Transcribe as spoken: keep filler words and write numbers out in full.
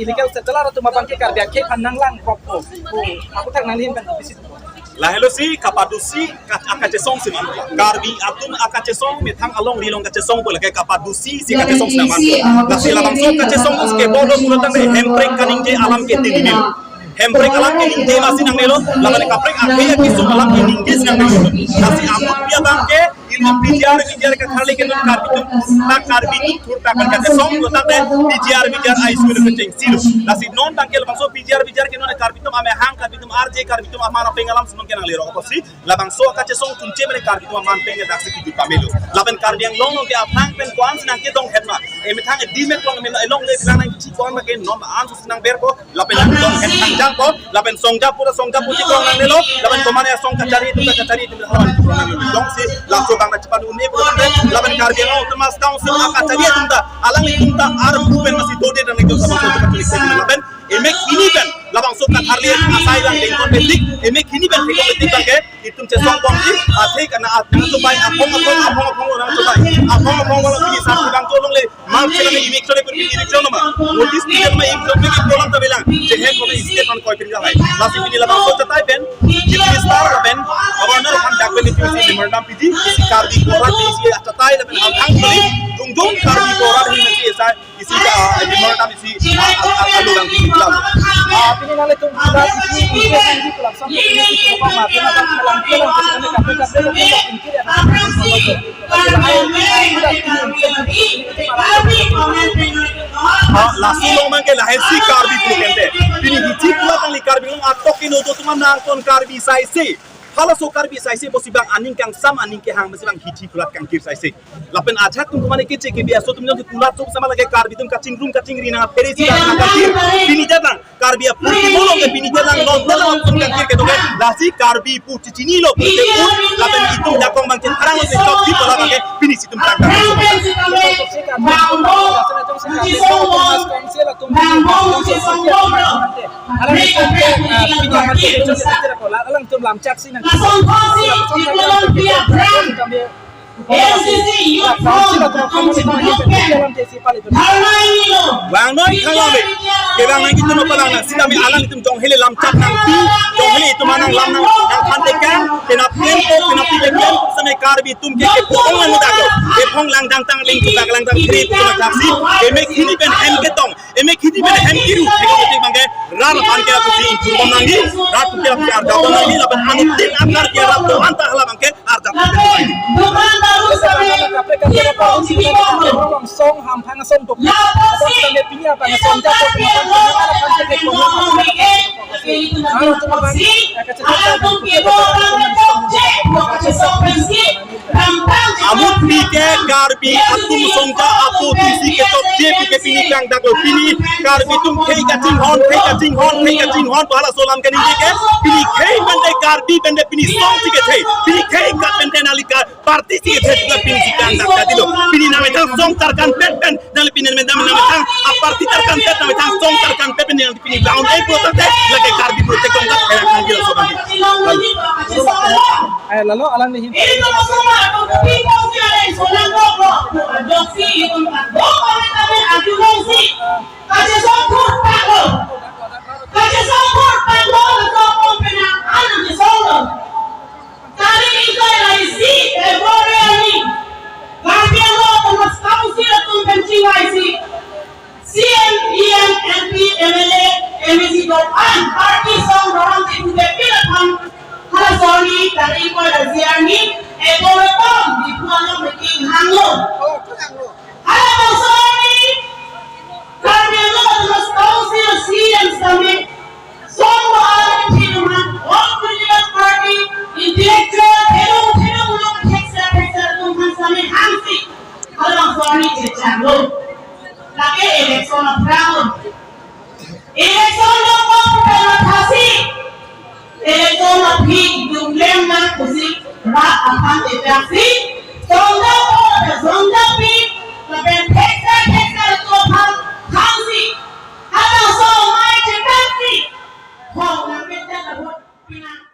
illegal settler atum abang ke Karbi akhei aphan nanglang prok po. Ako thak nangli ahin pen bisi. Lahelo si kapadusi kat-, akachesong si man. Karbi atum akachesong methang alongri along kachesong po, lake kapadusi si kachesong si man. Lasi labangso kachesong si kebolo pulo tangte hemprek kaningje alam ke tinimil. Hemprek alam ke ningje masi nangnelo, lapen kaprek akhei akesung alam ke ningje si nangnelo. Lasi amut pi abang ke, ilitum P G R, V G R katharli ke non Karbi atum, ta Karbi atum thurta kan kachesong, lo tangte P G R, V G R ai suri kecheng silo. Lasi non tangke labangso P G R, V G R ke non Karbi atum amahang, Karbi atum arje, Karbi atum aman apeng alam si non ke nanglero apotsi labangso kachesong chunche mene Karbi atum aman apeng daksi kijut pamelo. Lapen Karbi Anglong along ke aphrang pen ko-an si nangkedonghet ma. Emethang edimek along, emethang along le bilang nangji ko-an ma ke non an si nangberpo. Lapen donghet thangjangpo. Lapen songja pura songja puti along nangnelo. Lapen komane asong kachari atum ta kachari atum ta halawan atum nangnelo. Dong si laso abang ta chepan un-e pulo tangte. Lapen Karbi Anglong Autonomous Council akachari atum ta, alanglitum ta arpu pen masi dode dan itu sama sama. Lapen emek hini pen labangso katharli asai lang dengkon bedik, emek hini pen thekon bedik abang ke itum chesong bom di, athe kana at nangchobai, aphong aphong aphong aphong nangchobai, aphong aphong wala pini sar bang cholongle, mal chena me eviction le pini eviction ma, notice pini ma eviction pini kolam ta bilang, chehe kome state an koi pini lahai. Lasi pini labangso chetai pen Chief Minister lapen Governor aphan dak pen isi memorandum pidi, isi Karbi Board isi achetai lapen hal thang pini, jongjong Karbi Board isi isi isi ka, ah, memorandum isi, ah, ah, ah, alu lang tinggi lang. Ah, pini nanglitum kita isi, isi, isi, isi, kelam sampai ini isi, apa, mati, mati, kelam, kelam, kelam, kelam, kelam, kelam, kelam, kelam, kelam. Ah, laso along abang ke lahai si Karbi pulo tangte. Pini hithi pulo tangli Karbi along atok ino do teman nangkon Karbi saise. Halaso Karbi saise pusi abang aning kangsam aning kehang pusi abang hithi kulat kangkir saise. Lapen ajat atum komane keche kebi aso atum jong kulat atum sama lake Karbi atum kachingrum kachingri nangphere si nangkangkir. Pini jatang Karbi aphu molong ke pini jatang non non atum kangkir kedo ke lasi Karbi pu chichinilo pu te pu lapen itum jakong abang chetharang lo si chok di pola abang ke pini si itum tangka. Vang noi khang lame. Kevang nangji atum palang nang sitame alanglitum jong hele lam chap nangpi, jong hele itum anang lam nang nangthan tekang, penap klem po, penap pi klem po, sitame Karbi atum ke kepong nang muda ko. Kepong langdang tangling, kutak langdang kri, kutak taksi, emek hini pen hem ketong, emek hini pen hem kiru, eko keti abang ke, rat aphan ke aku si impur bom nangji, rat ke aku si arjap bom nangji, lapen anut din akar ke rat to anta hala abang ke, arjap bom nangji. Song hamphang song dok. Song sampai pini apa song jatuh. Amut pi ke Karbi atum songja apo tisi kechokche pu ke pini kangdaklo pini Karbi atum khei kachinghon, khei kachinghon, khei kachinghon pu halaso alam kaningje ke pini khei pen te Karbi pen te pini song si kethei, pini khei kat pen te nangli ka party si kethei pu ke pini si kangdak tadilo. Pini nangmethang song tarkan pen pen nangli pini nangmethang nangmethang a party tarkan pen nangmethang song tarkan pen pen nangli pini down ai pu tangte lake Karbi pu te kongdak era kangkir so bang. Ay, lalo alang ni hin. Halaso arni Karbi Anglong Autonomous Council C E M sitame song ba alam thilumhan all political party intellectual thilum thilum lo thekser thekser atum aphan sitame hangsi halaso arni chechaklo. Lake election aphranglo. Election lo ko putang athasi. Election aphi itum klemnang pusi rat aphan ejaksi. Songdakpo, songdakpi, lapen thekser thekser atum aphan hangsi. Halaso amei chetaksi. Hong nang kecha la vote pinang.